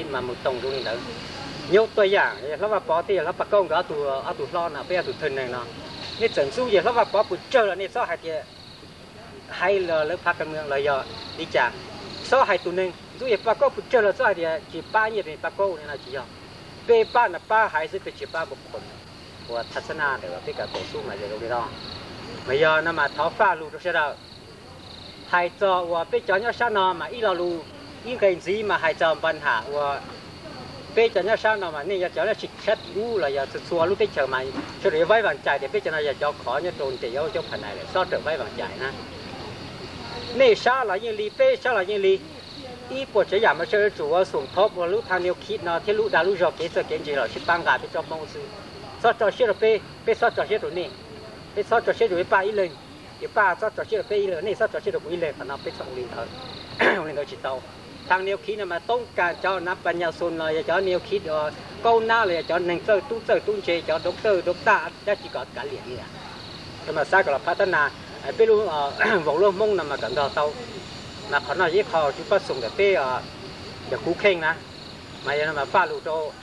mas mus toog zoo li ntawd. Nyuj tuaj yam hlob Vaj Pov thiab yawg hlob Paj Koob nkawd ob tug hlob no, peb ob tug thawj neeg no, nej txawm ntxub yawg hlob Vaj Pov pes tsawg los nej txhob hais tias hais lawv phav kas mws los yog li cas, txhob hais tus neeg. Ntxub yawg Paj Koob pes tsawg los txhob hais tias tsis pab nyiaj rau Paj Koob no tsis yog. Peb pab no pab hais xwb, peb tsis pab npaum qhov uas thaj xab naj ntawd peb kam tau xub mas yog zoo li no. Mas yog no mas thov faj lus rau sawv daws. Hais txog uas peb cov nyob sab no mas ib lo lus, ib nqe ntxiv mas hais txog npa nham uas peb cov nyob sab no mas nej yog cov nyob sab tim ub los yog txhua txhua lub teb chaws mas sawv daws yuav vaib vaj cais tias peb cov no yog cov khov nyob rau nres yuav cov pha nais lawm, txhob rawm vaib vaj cais na. Nej sab los yeej li, peb sab los yeej li, ib puas tsav yam mas sawv daws yuav tsum ua xoom thov ua lub thaj niu khib no thiab lub dag lub zog kev txawj kev ntse los sis pab nqa peb tsob Hmoob xwb. Txhob tso siab rau peb, peb txhob tso siab rau nej. Peb txhob tso siab rau peb pab ib leeg, ces pab txhob tso siab rau peb ib leeg, nej txhob tso siab rau kuv ib leeg, qhov no peb txhob ua li ntawd. Ua li ntawd tsis tau. Thaj niu khib no mas toob kas cov nav pas nyas xus los yog cov niu khib, kaub nab los yog cov neeg txawj tub txawj tub ntse, cov doctor doctor dab tsi kom kav liam li. Mas xav kom los phab tab nas peb lub voos lub Hmoob no mas kom nrog tau. Mas qhov no yog ib qho tsis pab xoom ntawm peb, ntawm kuv kheej na. Mas yog no mas faj lus rau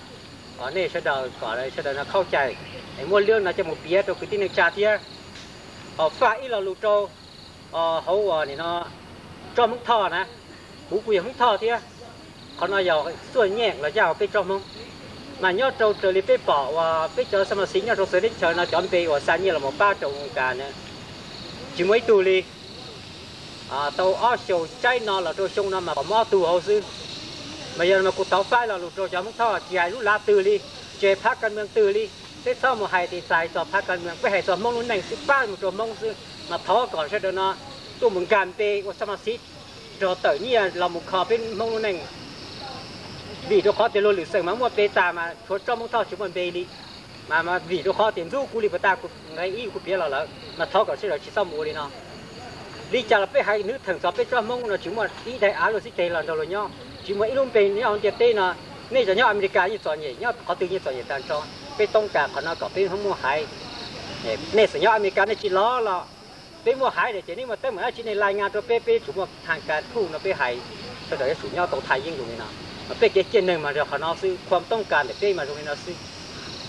nej sawv daws kom sawv daws no khaub cai, es muab lub no coj mus piav rau kwv tij neej tsa thiab. Ho faj ib lo lus rau hauv uas nim no tsob Hmoob Thoj na, kuv kuj yog Hmoob Thoj thiab. Qhov no yog xuaj nyem los yaj hauv peb tsob Hmoob. Mas nyob rau raws li peb pom uas peb cov xa ma xiv nyob rau txawv teb chaws no cov npe uas xa nyiaj los mus pab rau Amelikas na, tsis muaj ib tug li. Tau ob xyoos tsaib no los rau xyoo no mas pom muaj ob tug hauv xwb. Mas yog no mas kuv thov faj lo lus rau cov Hmoob Thoj, tsis hais lub lav twg li, tsis hais phab kas mws twg li, peb txhob mus hais tias txais txog phab kas mws, peb hais txog Hmoob lub neej xwb, pab mus rau Hmoob xwb. Mas thov kom sawv daws no tuaj mus nkag npe ua xa ma xiv, nrog tawm nyiaj los mus kho peb Hmoob lub neej. Vim rau qhov tias luag lwm xeem mas muaj npe tas mas tshuav tsob Hmoob Thoj tsis muaj npe li. Mas vim rau qhov tias ntxub kuv li puas tas, kuv nqe ib kuv piav los lawm, mas thov kom sawv daws tsis txhob mus ua li no. Li cas los peb haiv nws theem txog peb tsob Hmoob no tsis muaj ib daim av luag xib teg los nrog luag nyob, tsis muaj ib lub npe nyob hauv ntiaj teb no. Nej cov nyob Amelikas yeej txom nyem, nyob qhov twg yeej txom nyem tag nrho. Peb toob kas qhov no kom peb Hmoob muaj haiv. Nej txawm nyob Amelikas nej tsis los los, peb muaj haiv lawm ces nej muaj teeb meem dab tsi nej lai ngas rau peb, peb yuav tsum muaj thaj kas thuj no peb hais, sawv daws yuav tsum nyob tau thaj yeeb zoo li no. Mas peb kev ciaj neeg mas yog qhov no xwb, khuam toob kas ntawm peb mas zoo li no xwb.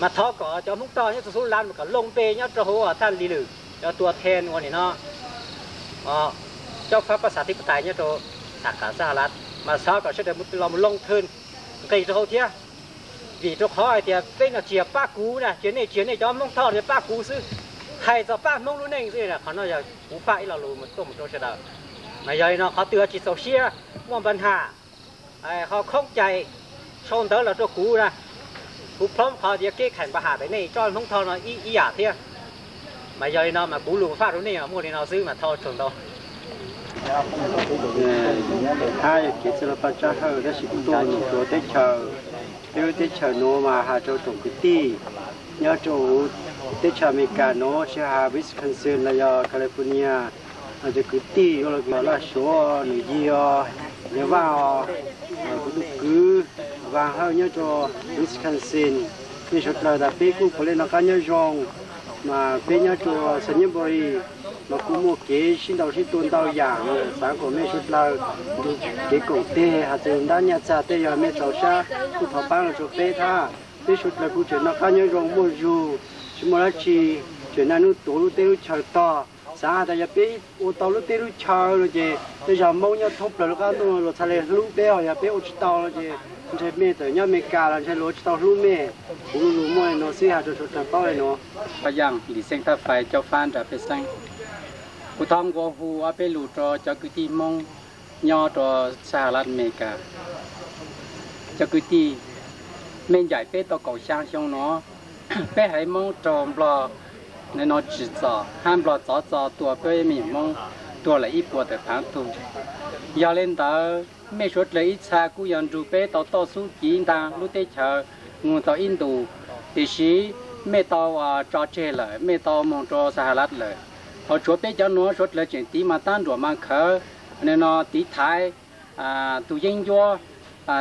Mas thov kom cov Hmoob Thoj nyob txhua xub lav mas kom loo npe nyob rau hauv thaj li lwm, cov tua then ua nim no cov fab pab xav thib pab tais nyob rau Xas Kas Xas Has Las, mas xav kom sawv daws los mus loo thwj nqis rau hauv thiab. Vim rau qhov hais tias peb no tsis yog pab kuv na, tsis yog nej, tsis yog nej cov Hmoob Thoj li pab kuv xwb, hais txog pab Hmoob lub neej xwb. Qhov no yog kuv faj ib lo lus tuaj mus rau sawv daws. Mas yog li no qhov twg tsis txaus siab, muaj npa nham, ho khoob cai, sau ntawv los rau kuv na, kuv plob qhov tias kev khaim npa nham ntawm nej tsob Hmoob Thoj no ib yam thiab. Mas yog li no mas kuv lus faj rau nej muaj li no xwb mas thov tsaug ntau. Hab yog kev txwj laug Paj Tsab Hawj, tab sis kuv tuaj mus rau teb chaws, peb lub teb chaws nuav mas has rau tsoom kwv tij nyob rau teb chaws Amelikas nuav, tsis has Wisconsin los yog California, cov kwv tij ua los Laj Suav, Nws Yig, Yawg Vaj os, kuv tus kwv Vaj Hawj nyob rau Wisconsin, nej suav dlawg tas peb kuj puav leej noj qab nyob zoo, mas peb nyob rau Salisbury mas kuj muaj kev sib ntaus sib tua ntau yam, xav kom mej suav dlawg nrug kev koom teg, has txug ntab nyaj txag tej yog mej txaus sab kuj thov paab los rau peb thab. Peb suav dlawg kuj tseem noj qab nyob zoo muaj zug, tsis muaj dab tsi, tseem naj nub tuav lub teb lub chaw tog. Xav has tas yog peb ua tau lub teb lub chaw no ces tej zag Moob nyob thoob plawg lub qab ntuj luag txhaj le hlub peb, ho yog peb ua tsis tau no ces ntshe mej txawm nyob Amelikas los ntshe luag tsis tau hlub mej. Kuv lus muaj li nuav xwb, has rua suav dlawg paub li nuav. Paj Yaaj Lis Xeeb Thaj Fais caub fab nram pej xeeb. Kuv thov nqua hu ob peb lus rua cov kwv tij Moob nyob rua Xahas Las Amelikas. Cov kwv tij, mej ncaim peb tau kaum xyaa xyoo nuav, peb haiv Moob raug Nplog nuav tsim txom hab Nplog txov txo tua peb me nyuam Moob tuag lawm ib puas tawm phaav tug. Yog le ntawd, mej suav dlawg ib txha kuj yog nrug peb tau toj xub civ ntaag lub teb chaws moog tau ib ntus, tiam sis mej tau tso tseg lawm, mej tau moog rua Xahas Las lawm. Ho tshuav peb cov nuav suav dlawg tseem tiv mas taab nruam mas khawv, nuav tiv thaiv tug yeeb ncuab,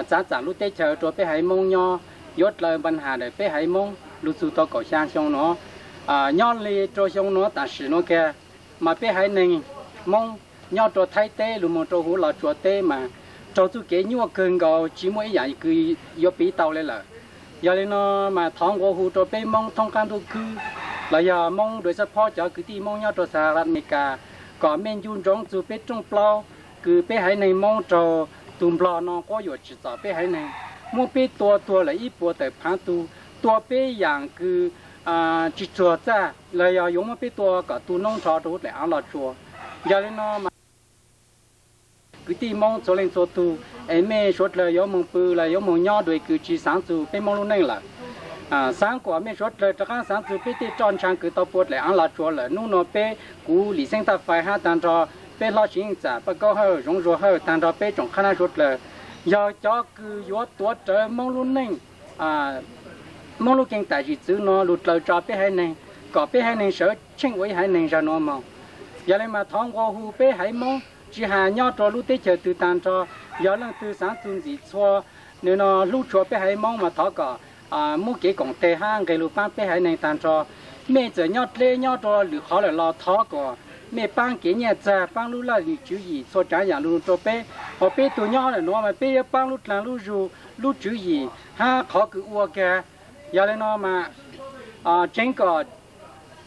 txav txaam lub teb chaws rua peb haiv Moob nyob, yuav dlaws npa has ntawm peb haiv Moob lug txug tau kaum xyaa xyoo nuav. Nyob le rua xyoo nuav tam sim nuav kag, mas peb haiv neeg Moob nyob rua Thaib teb lug moog rua huv Los Tsuas teb mas raug txuj kev nyuaj kawg nkaus, tsis muaj ib yam kws yuav piv tau li lawm. Yog li no mas thov nqua hu rau peb Moob thoob qab ntuj khwb los yog Moob dua xab phob cov kwv tij Moob nyob rau Sahalas Amelikas kom mej ncu ntsoov txug peb rooj plaub kws peb haiv neeg Moob raug tug Nplog no quab yuam tsim txom peb haiv neeg, muab peb tua tuag lawm ib puas tawm phaav tug, tua peb yaam kws tsis txuag txaj los yog yuav muab peb tua kom tu noob nrho rau huv dlaim aav los tsuas. Yog li no mas kwv tij Moob txhua leej txhua tug, es mej suav dlawg yuav moog pw los yuav moog nyob dua kws tsis xaav txug peb Moob lub neej lawm. Xaav kom mej suav dlawg rov qaab xaav txug peb tej roj ntsha kws tau pua dlaim aav los tsuas lawm. Nub nua peb kuv Lim Xeeb Taj Fais hab taag nrho peb hlob Siv Yeej Txam, Paj Kaub Hawj, Zoov Zuag Hawj taag nrho peb tsoom qhab nab suav dlawg yog cov kws yuav tuav rawv Moob lub neej, Moob lub keeg tam sim txwv no lug dlaws tso peb haiv neeg, kom peb haiv neeg sawv tsheej ua ib haiv neeg zag nuav moog. Yog li mas thov nqua hu peb haiv Moob tsis has nyob rua lub teb chaws twg taag nrho, yog leej twg xaav txug ntxim txhua, nwg no hlub tshua peb haiv Moob mas thov kom muab kev koom teg hab nqeg lug paab peb haiv neeg taag nrho. Mej txawm nyob dleb nyob rua lwm qhov lawm los thov kom mej paab kev nyiaj txag, paab lub laj lim tswv yim txhua tsaav yaam lug rua peb. Hos peb tug nyob lawm nuav mas peb yuav paab lub dlaag lub zug, lub tswv yim hab qhov kws ua kag. Yog li no mas tseev kom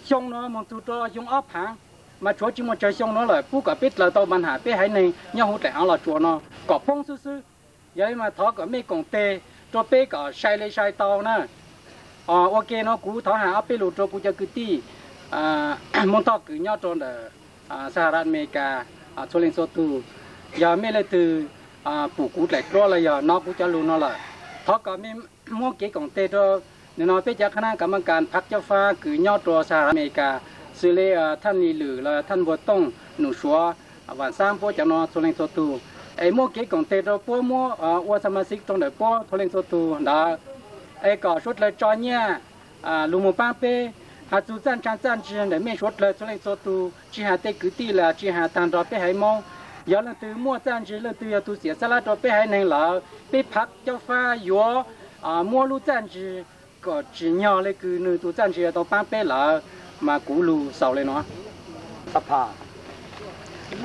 xyoo no moog txug rua xyoo ob phaav mas tshuav tsis muaj tsawg xyoo nuav lawm, pub kom peb dlaws tau npa nham peb haiv neeg nyob huv dlaim aav los tsuas no kom poob xwb xwb. Yog li mas thov kom mej koom teg rua peb kom sai li sai tau na. Ua ke no kuv thov has ob peb lug rua kuv cov kwv tij Moob Thoj kws nyob rua ntawm Sahalas Amelikas txhua leej txhua tug. Yog mej leej twg pum kuv dlaim duab los yog nov kuv cov lug no lawm, thov kom mej muab kev koom teg rua nwg no peb cov qhab nab kam ma kas Phab Cob Fab kws nyob rua Sahalas Amelikas, xws li Thaj Lis Lwm los Thaj Npua Tooj, Num Suav, Vaam Xaab puab cov no txhua leej txhua tug, es muab kev koom teg rua puab muab ua xa ma xib rua ntawm puab txhua leej txhua tug ntawd, es kom suav dlawg tso nyiaj lug moog paab peb. Has txug txaj ntsha txaj ntsig ntawm mej suav dlawg txhua leej txhua tug, tsis has tej kwv tij los tsis has taag nrho peb haiv Moob, yog leej twg muaj txaj ntsig leej twg yog tug xiam xab lab rua peb haiv neeg lawm, peb Phab Cob Fab yuav muab lub txaj ntsig kom tsim nyog le kws nwg tug txaj ntsig tau paab peb lawm. Mas kuv lug xaus le no.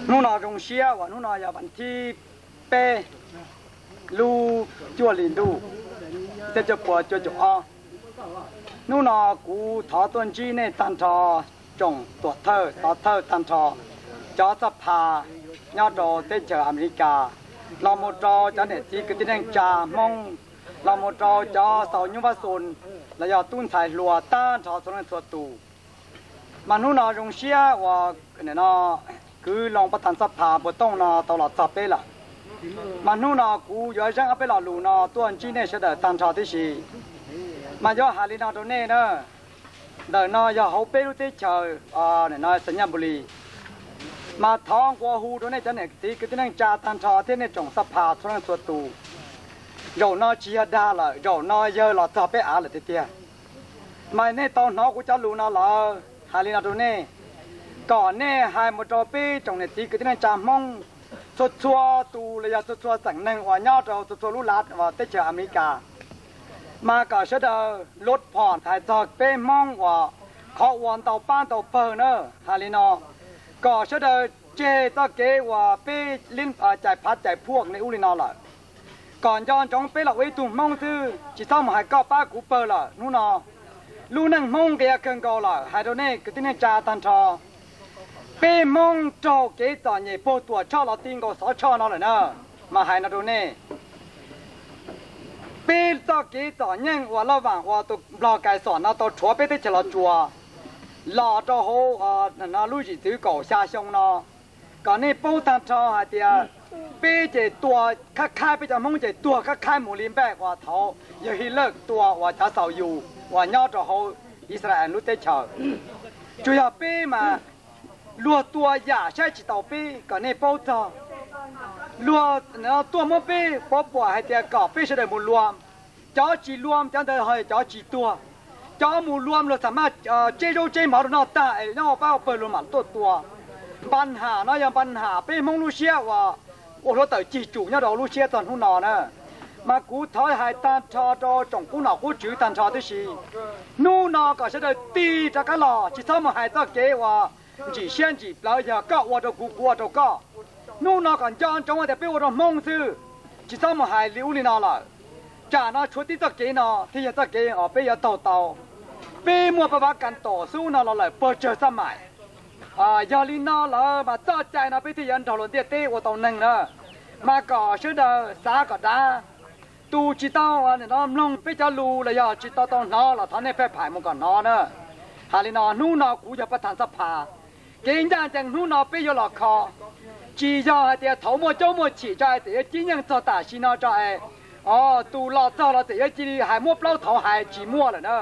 Hnub no zoo siab uas hnub no yog vas thib peb lub cuaj hli ntuj, xyoo cuaj puas cuaj caum ob. Hnub no kuv thov tuaj ntsib nej taag nrho tsoom tuam thawj tov thawj taag nrho, cov txoj pha nyob rau teb chaws Amelikas, los mus rau cov niam txiv kwv tij neej tsa Hmoob, los mus rau cov xaus nyuj vab xoos los yog tub ntxhais hluas taag nrho txhua leej txhua tus. Mas hnub no zoo siab uas no kwv loo pab taag txoj pha Npua Tooj no tau los txog peb lawm. Mas hnub no kuv yuav zeeb ob peb lo lus no tuaj ntsib nej sawv daws taag nrho tib si. Mas yuav has li no rau nej na, ntawm no yog hauv peb lub teb chaws no Xais Nyas Npus Lis. Mas thov nqua hu rau nej cov niam txiv kwv tij neej tsa taag nrho thiab nej tsoom xab phas txhua leej txhua tus. Zaum no tsis yog dag lawm, zaum no yawg los txog peb av lawm tiag tiag. Mas nej tau hnov kuv cov lus no lawm, hais li no rau nej, kom nej hais mus rau peb tsoom niam txiv kwv tij neej tsa Hmoob txhua txhua tus los yog txhua txhua txheem neeg uas nyob rau txhua txhua lub lav uas teb chaws Amelikas, mas kom sawv daws lub phom hais txog peb Hmoob uas qhov ua ntau pab ntau pawg na. Hais li no, kom sawv daws tseg txoj kev uas peb cais phav cais phuaj li ub li no lawm. Kom nco ntsoov peb los ua ib tug Hmoob xwb, tsis txhob mus hais koj pab kuv pawg lawm. Hnub no lub neej Hmoob nqia kawg nkaus lawm, hais rau nej kwv tij neej tsa tag nrho. Peb Hmoob raug kev txom nyem puag Tuam Tshoj los ti nkaus Xov Tshoj no lawm na, mas hais no rau nej. Peb txoj kev txom nyem uas laj vaam uas tus Nplog Kais Xom no tau rhuav peb teb chaws Los Tsuas los rau hauv lub zim txwv kaum xya xyoo no, kom nej paub tag nrho hais tias peb ces tua khab khaib, peb cov Hmoob ces tuag khab khaib mus li npaj uas thaud yawg Hitler tua uas cov xaus yus uas nyob rau hauv Yixalayees lub teb chaws. Tsuas yog peb mas luag tua yam saib tsis taus peb, kom nej paub txog. Luag tuaj muab peb pov puam hais tias kom peb sawv daws mus luam, cov tsis luam cov ntawd ho cov tsis tuag. Cov mus luam luag txham maj tseb zaub tseb mov rau noj tag es nyob ua pab ua pawg luag mam tuaj tua. Npa nham no yog npa nham peb Hmoob lub siab uas ua hluav taws cig tsum nyob rau lub siab txog hnub no na. Mas kuv thov hais tag nrho rau tsoom qub nom qub tswv tag nrho tib si, hnub no kom sawv daws tig rov qab los, tsis txhob mus hais txoj kev uas ntsim siab ntsim plawv yog koj ua rau kuv, kuv ua rau koj. Hnub no kom nco ntsoov tias peb ua rau Hmoob xwb. Tsis txhob mus hais li ub li no lawm. Tsam no tshuav tib txoj kev no thiaj yog txoj kev uas peb yuav taug tau. Peb muaj paj vab kas tom xub no los lawm pog tsawg xab maim. Yog li no lawm mas txoj cai no peb thiaj yuav nrog luag ntiaj teb ua tau neeg na. Mas kom sawv daws xav kom dav, tus tsis tau mloog peb cov lus los yog tsis tau tau hnov los thov nej pheej phaim mus kom hnov na. Hais li no, hnub no kuv yog pab thas xab pha, kev ncaj ncees hnub no peb yuav los kho. Tsis yog hais tias thaum muaj caub muaj chim tso hais tias yuav cib nyeej txog tam sim no tso es, o, tus los txog los txawm yuav cia li hais muab plaub thaud hais tsis muaj lawm na.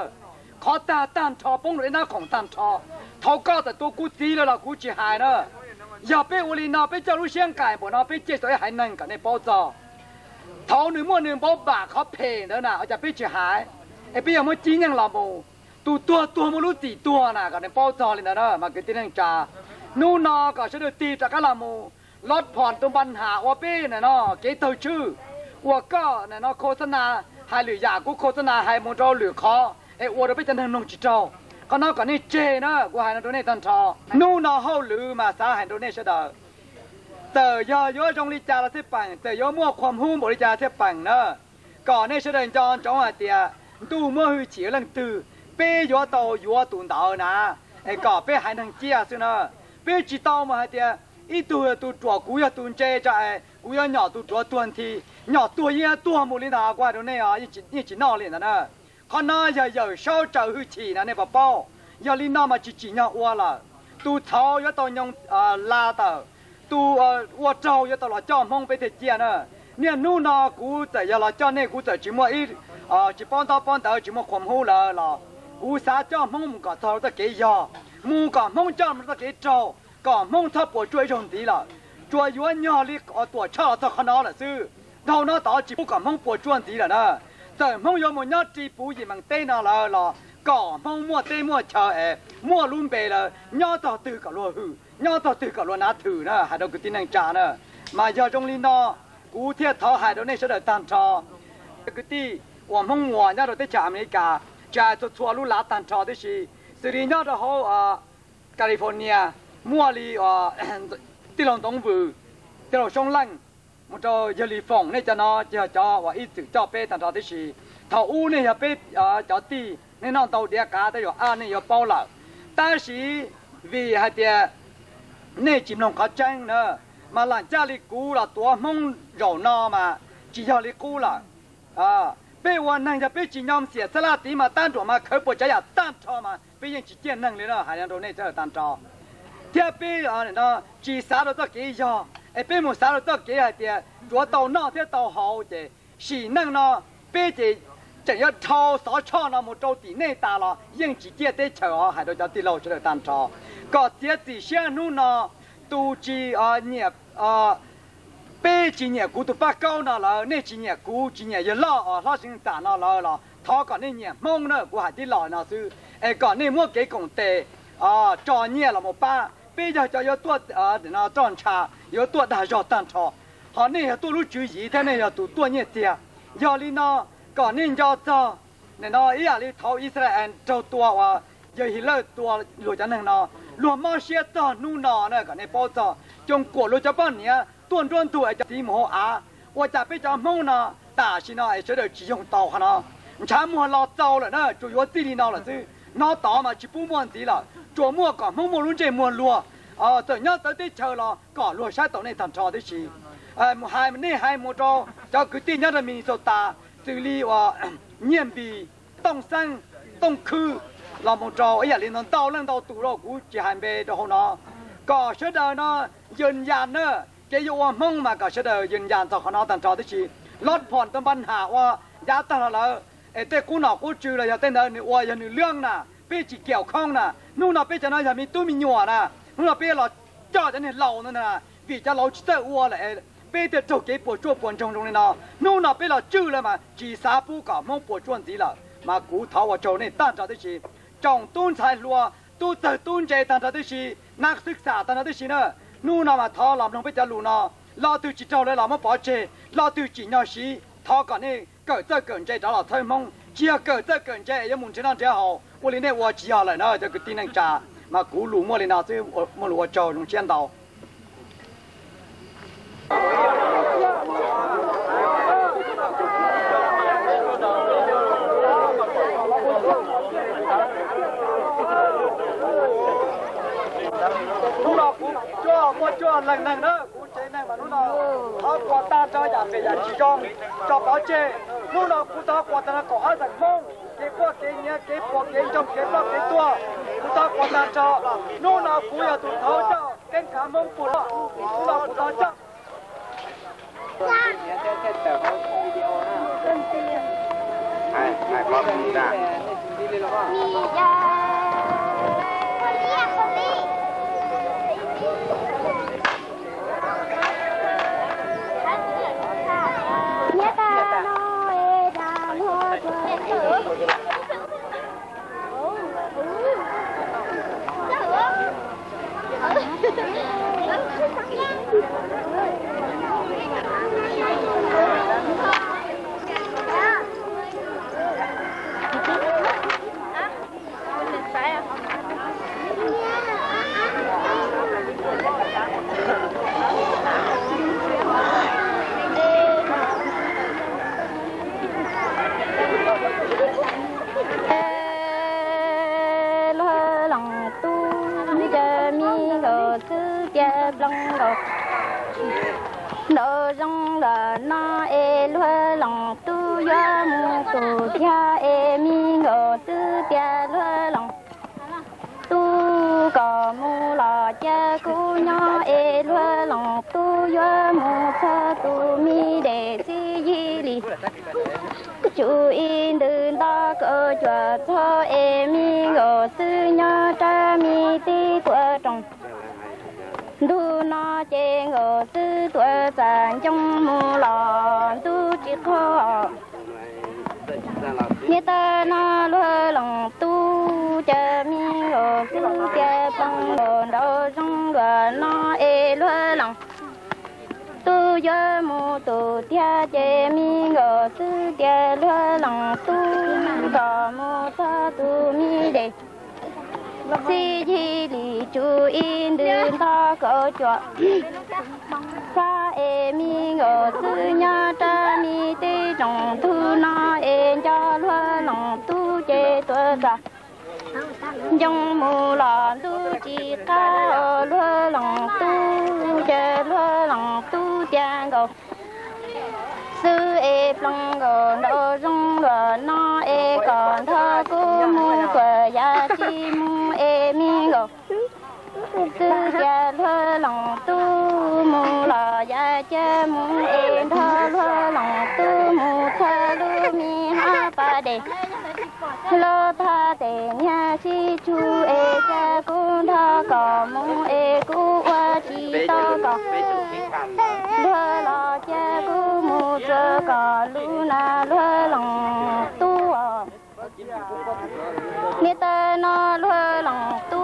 Qhov tag tag nrho poob rau ib nab khoom tag nrho. Thaum koj txawm tua kuv txiv lawm los kuv tsis hais na. Yog peb ua li no peb coj lub siab nqaim npaum no peb ciaj tau ib haiv neeg kom nej paub txog. Thaum nws muaj nws npaum npam qhov phem ntawd na ua cas peb tsis hais, es peb yog muab cib nyeej los mus. Tus tuag tuag muaj lub txim tuag na kom nej paub txog li ntawd na mas kwv tij neej tsa. Hnub no kom sawv daws tig rov qab los mus lov phom tus npa nham ua peb na no kev tawg tshwj, uas koj na no khos xab nas hais lwm yam, kuv khos xab nas hais mus rau lwm qhov es ua rau peb cov neeg mloog tsis raug. Qhov no kom nej tseg na, kuv hais no rau nej tag nrho. Hnub no hauj lwm mas xav hais rau nej sawv daws, txawm yog yuav zoo li cas los thiaj peem, txawm yuav muaj qhuas hmub npaum li cas thiaj peem na, kom nej sawv daws nco ntsoov hais tias ntuj muab hwj chim leej twg, peb yuav tau yuav tus ntawd na. Es kom peb haiv neeg ciaj xwb na. Peb tsis tau mus hais tias ib tug yog tus ruam kuv yog tus ntse tso es kuv yuav nyom tus ruam tuag nthi, nyom tuag yeej tuag mus li ntawd kuv hais rau nej os, yeej tsis noj li ntawd na. Qhov no yog Yawm Saub tsaws hwj chim no nej puas paub? Yog li no mas tsis tsim nyog ua lawm. Tus txhaum yuav tau nyoo la tawm, tus ua raug yuav tau los coj Hmoob peb thiaj ciaj na. Niaj hnub no kuv txawm yog los coj nej, kuv txawm tsis muaj ib, tsis paub ntaub paub ntawv, tsis muaj qhuas hmub lawm los kuv xav coj Hmoob mus kom txog rau txoj kev yog, mus kom Hmoob coj mus rau txoj kev raug, kom Hmoob txhob puas tsuaj ib zaug ntxiv lawm. Tsuas yuav nyog li Tuam Tshaj los txog qhov no lawm xwb. Dhau no tod tsis pub kom Hmoob puas tsuaj ntxiv lawm na. Txawm Hmoob yuav mus nyob ri puv yim meem teb no lawm los kom Hmoob muaj teb muaj chaw es muaj lub npe lawm, nyob txog twg kom luag hwm, nyob txog twg kom luag nav thwm na, hais rau kwv tij neej tsa na. Mas yog zoo li no, kuv thiaj thov hais rau nej sawv daws tag nrho, kwv tij uas Hmoob Muas nyob rau teb chaws Amelikas, tsis hais txhua txhua lub lav tag nrho tib si, xws li nyob rau hauv California, muaj li tij laug Ntxoov Vwm, tij laug Soob Leej, mus rau yawg Lis Foom, nej cov no ces yog cov uas ib txwm coj peb tag nrho tib si. Thaum ub nej yog peb cov tij, nej noj ntau diav qav tej zaum nej yuav paub lawm. Tab sis vim hais tias nej tsis mloog qhov tseeb na, mas lam caj li kuv los tuav Hmoob zaum no mas tsis yog li qub lawm. Peb ua neeg yog peb tsis nyob xiam xab laj tid mas tab nruam mas khawv puas tsav yam tag nrho mas peb yeej tsis ciaj neeg li na, hais rau nej sawv daws tag nrho. Thiab peb tsis xav rau txoj kev yog, es peb mus xav rau txoj kev hais tias tsuav tau noj thiab tau haus ces sim neej no peb ces tseem yuav dhau xov tshoj no mus rau tim nej tas los yeej tsis ciaj teb chaws os, hais rau cov tij laug sawv daws tag nrho. Kom txiav txim siab hnub no, tus tsis nyiam, peb tsis nyiam kuv tus paj kaub no lawm, nej tsis nyiam kuv, tsis nyiam yawg loj os, hlob Seev Xas no lawm los thov kom nej nyiam Hmoob na, kuv hais tib los no xwb, es kom nej muab kev koom tes tso nyiaj los mus pab. Peb yog cov yuav tuaj roj ntsha, yuav tuaj dag zog tag nrho, ho nej yog tuaj lub tswv yim thiab nej yog tus tuaj nyiaj txiag. Yog li no, kom nej nco txog, nim no ib yam li thaum Israel raug tua uas yawg Hitlaj tua luag cov neeg no, luag mob siab txog hnub no na, kom nej paub txog. Coom kuam luag cov poj niam tuaj nruab ntug es cov txiv mus hauv av, ua cas peb cov Hmoob no tam sim no es sawv daws tsis yoog tau qhov no. Ntshav muag los txaus lawm na, tsuas yuav txij li no lawm xwb. Hnov tod mas tsis pub muaj ntxiv lawm, tsuas muaj kom Hmoob muaj lub ntsej muag luag. Txawm nyob txawv teb chaws los kom luag saib taus nej tag nrho tib si. Hais, nej hais mus rau cov kwv tij nyob rau Minnesota, xws li uas Nyiaj Npis, Tooj Xeeb, Tooj Khwb, los mus rau ib yam li ntau ntau leej ntau tus rau kuv tsis hais npe rau hauv no, kom sawv daws no yws yas na. Kev yuav ua Hmoob mas kom sawv daws yws yas txog qhov no tag nrho tib si. Lov phom tus npa nham ua yav tag los lawm, es tej qub nom qub tswv los yog tej ntawd nws ua yog nws lwj na, peb tsis kiam khoob na. Hnub no peb cov no yog me tub me nyuam na, hnub no peb los coj cov niag laus no na, vim cov laus tsis txawj ua lawm, peb thiaj raug kev puas tsuaj puas ntsoog zoo li no. Hnub no peb los tswj lawm mas tsis xav pub kom Hmoob puas tsuaj ntxiv lawm. Mas kuv thov ua tsaug nej tag nrho tib si, tsoom tub ntxhais hluas, tub txawg tub ntse tag nrho tib si, nab xwb xam tag nrho tib si na. Hnub no mas thov los mloog peb cov lus no, lo twg tsis raug lawm los muab pov tseg, lo twg tsim nyog siv thov kom nej kawm txawj kawm ntse rov los txhawb Hmoob, tsis yog kawm txawj kawm ntse es yuav mus nrhiav noj nrhiav haus. Ua li nej ua tsis yog lawm na cov kwv tij neej tsa. Mas kuv lus muaj li no xwb, muaj lus ua tsaug zoo siab ntau. Muaj cuaj leeg neeg na, kuv tsev neeg mas hnub no thov quas tag nrho yam phem yam tsis zoo tso pov tseg. Hnub no kuv thov quas tag nrho kaum ob xeem Hmoob, kev quaj kev nyiav kev puas kev ntsoog kev ploj kev tuag, kuv thov quas tag nrho. Hnub no kuv yog tus thov coj keeb khav Hmoob puas loj, hnub no kuv thov coj. Luag Loos Tub, cov me nkaus xwb tias ploos nkaus. Nraum zoov los no es Luag Loos Tub yuav mus tus thiab es me nkaus xwb tias Luag Loos Tub kom mus los cia kuv nyob es Luag Loos Tub yuav mus txog tus me dej xib yig li. Tsum ib ntws nto kaum cuam txog es me nkaus xwb nyob rab me teb tuaj roos. Ntu no ces nkaus xwb tuaj txam ncoo mus los ntuj tsis qhov. Niaj tais no Luag Loos Tub cov me nkaus xwb tias ploos nkaus nraum zoov luag no es Luag Loos Tub yuav mus tus thiab ces me nkaus xwb tias Luag Loos Tub kom mus txog tus me dej xib yig li tsum ib ntws nto kaum cuam. Xab es me nkaus xwb nyob rab me teb roos ntug no es nco Luag Loos Tub ces tuaj txam ncoo mus los ntuj tsis qab os Luag Loos Tub ces Luag Loos Tub tias nkaus xwb es ploos nkaus nraum zoov luag no es kom nrog kuv mus kuam yam tsis mus es me nkaus xwb tias Luag Loos Tub mus los yam cia mus es nrog Luag Loos Tub mus txog lub me hab pas dej. Los thaj tes niag sib tshug es cia kuv nrog kom mus es kuv ua tsis tau kom. Luag los cia kuv mus txog kom lub na Luag Loos Tub os. Niaj tais no Luag Loos Tub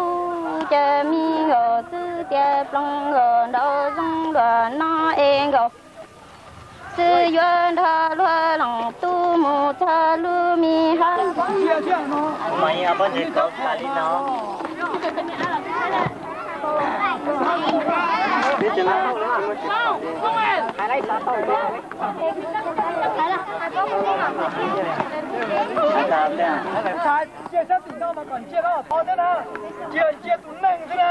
cov me nkaus xwb tias ploos nkaus nraum zoov luag no es nkaus xwb yuav nrog Luag Loos Tub mus txog lub me hab. Ntshai sab tim no mas kom ntsia no tod thiab na, tsis yog ntsia tus neeg xwb na.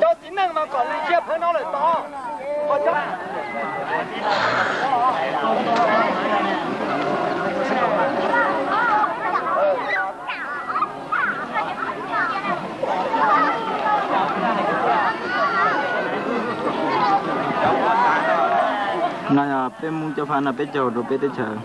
Cov txiv neej mas kom ntsia phawv no lawm tod. No yog peb Hmoob cov phab no peb cog rau peb teb chaws.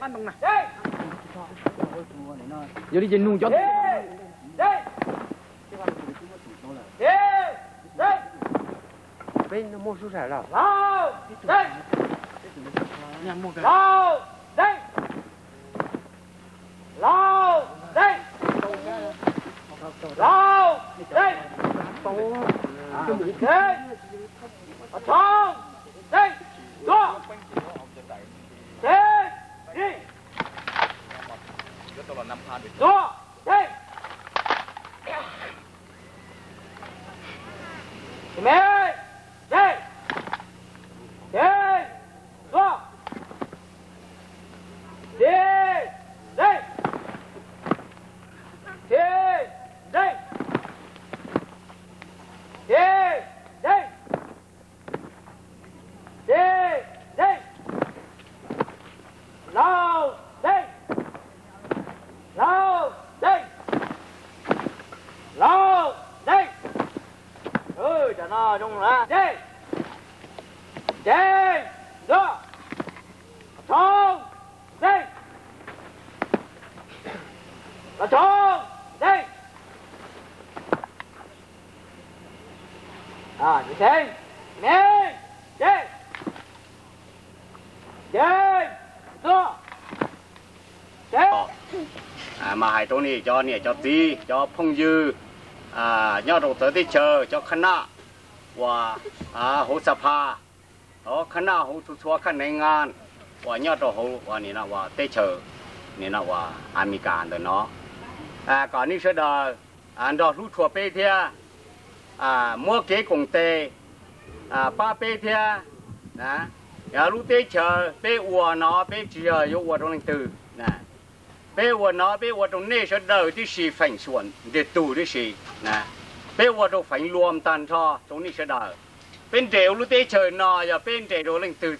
Yog li ces nug cov Laug Ntxeej, Laug Ntxeej, Laug Ntxeej. Cov no zoo lawm. Ntxeej, Ntxeej, Ntxeej, Los Tshoob, Ntxeej, Los Tshoob, Ntxeej. Ntxeej, Ntxeej, Ntxeej, Ntxeej, Ntxeej. Mas hais rau nej cov niam cov txiv, cov phooj ywg nyob rau txawv teb chaws, cov khab naj uas hauv xa pha, cov khab naj hauv txhua txhua khab neev ngas uas nyob rau hauv uas teb chaws uas Amelikas ntawm no, kom nej sawv daws nrog hlub tshua peb thiab, muab kev koom tes pab peb thiab. Yog lub teb chaws peb ua no peb tsis yog yuav ua rau leej twg. Peb ua no peb ua rau nej sawv daws tib si, feem xyuam ntiag tug tib si. Peb ua rau feem luam tag nrho rau nej sawv daws. Peb nres ua lub teb chaws no yog peb nres rau leej twg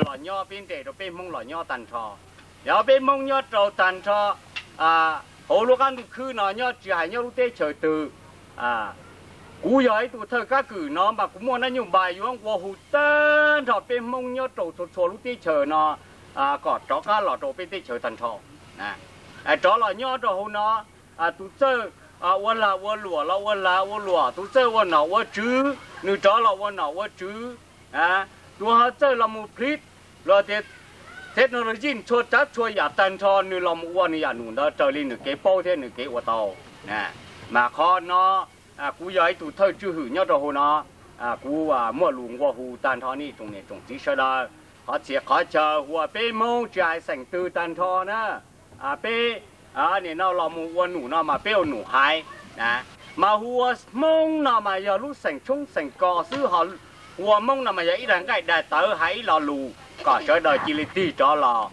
los nyob, peb nres rau peb Hmoob los nyob tag nrho. Yog peb Hmoob nyob rau tag nrho hauv lub qab ntuj khwb no nyob tsis hais nyob lub teb chaws twg. Kuv yog ib tug thawj kab kwm no mas kuv muaj nab nyuj npais yuav nqua hu tag nrho peb Hmoob nyob rau txhua txhua lub teb chaws no kom rov qab los rau peb teb chaws tag nrho. Rov los nyob rau hauv no, tus txawj ua lag ua luam los ua lag ua luam, tus txawj ua nom ua tswv nws rov los ua nom ua tswv. Tus ho txawj los mus plib los tias technology txhua tsav txhua yam tag nrho nws los mus ua nws yam num ntawd raws li nws kev paub thiab nws kev ua tau. Mas qhov no kuv yog ib tug thawj tswj hwm nyob rau hauv no, kuv muaj lus nqua hu tag nrho nej tsoom niam tsoom txiv sawv daws, qhov txhia qhov chaw uas peb Hmoob tsis hais xeem twg tag nro na, peb nim no los mus ua num no mas peb ua num haiv, mas hu ua Hmoob no mas yog lub xeem tshoob xeem kos xwb, ho hu ua Hmoob no mas yog ib daig nqaij daig tawv hais ib lo lus kom sawv daws cia li tig rov los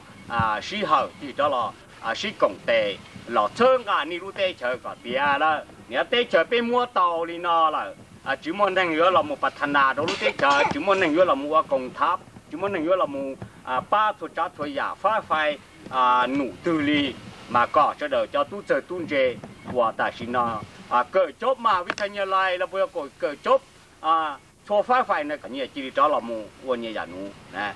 sib hawm, tig rov los sib koom tes los txhawb nqa nej lub teb chaws kom tiav lawm. Niam teb chaws peb muab tau li no lawm, tsis muaj neeg yuav los mus pas tha nas rau lub teb chaws, tsis muaj neeg yuav los mus ua koom thav, tsis muaj neeg yuav los mus pab txhua tsav txhua yam fab fais num twg li, mas kom sawv daws cov tub txawg tub ntse uas tam sim no kawm cov mas vib thas nyas lais los puas yog kawm cov txhua fab fais no kom nyias cia li rov los mus ua nyias yam num na.